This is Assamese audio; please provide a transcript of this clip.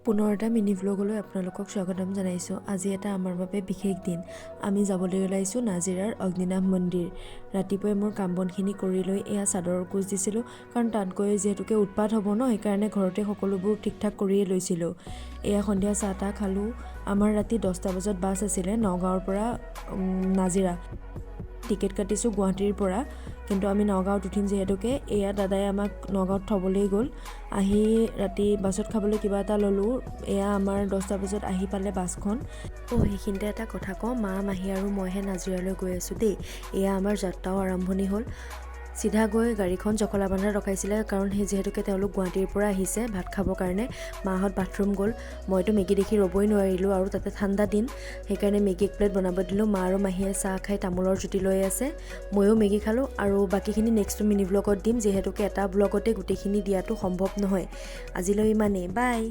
পুনৰ এটা মিনি ভ্লগলৈ আপোনালোকক স্বাগতম জনাইছোঁ। আজি এটা আমাৰ বাবে বিশেষ দিন। আমি যাবলৈ ওলাইছোঁ নাজিৰাৰ অগ্নিনাভ মন্দিৰ। ৰাতিপুৱাই মোৰ কাম বনখিনি কৰি লৈ এয়া চাদৰৰ কোঁচ দিছিলোঁ, কাৰণ তাত গৈ যিহেতুকে উৎপাত হ'ব ন, সেইকাৰণে ঘৰতে সকলোবোৰ ঠিক ঠাক কৰিয়ে লৈছিলোঁ। এয়া সন্ধিয়া চাহ তাহ খালোঁ। আমাৰ ৰাতি 10টা বজাত বাছ আছিলে নগাঁৱৰ পৰা নাজিৰা। টিকেট কাটিছোঁ গুৱাহাটীৰ পৰা, কিন্তু আমি নগাঁৱত উঠিম যিহেতুকে। এয়া দাদাই আমাক নগাঁৱত থ'বলৈ গ'ল। আহি ৰাতি বাছত খাবলৈ কিবা এটা ল'লোঁ। এয়া আমাৰ 10টা বজাত আহি পালে বাছখন। অ', সেইখিনিতে এটা কথা কওঁ, মা, মাহী আৰু মইহে নাজিৰালৈ গৈ আছোঁ দেই। এয়া আমাৰ যাত্ৰাও আৰম্ভণি হ'ল। চিধা গৈ গাড়ীখন জখলাবন্ধাত ৰখাইছিলে, কাৰণ সেই যিহেতুকে তেওঁলোক গুৱাহাটীৰ পৰা আহিছে ভাত খাবৰ কাৰণে। মাহঁত বাথৰুম গ'ল। মইতো মেগী দেখি ৰ'বই নোৱাৰিলোঁ আৰু তাতে ঠাণ্ডা দিন, সেইকাৰণে মেগী এক প্লেট বনাব দিলোঁ। মা আৰু মাহীয়ে চাহ খাই তামোলৰ জুতি লৈ আছে। ময়ো মেগী খালোঁ আৰু বাকীখিনি নেক্সট মিনি ব্লগত দিম, যিহেতুকে এটা ব্লগতে গোটেইখিনি দিয়াটো সম্ভৱ নহয়। আজিলৈ ইমানেই, বাই।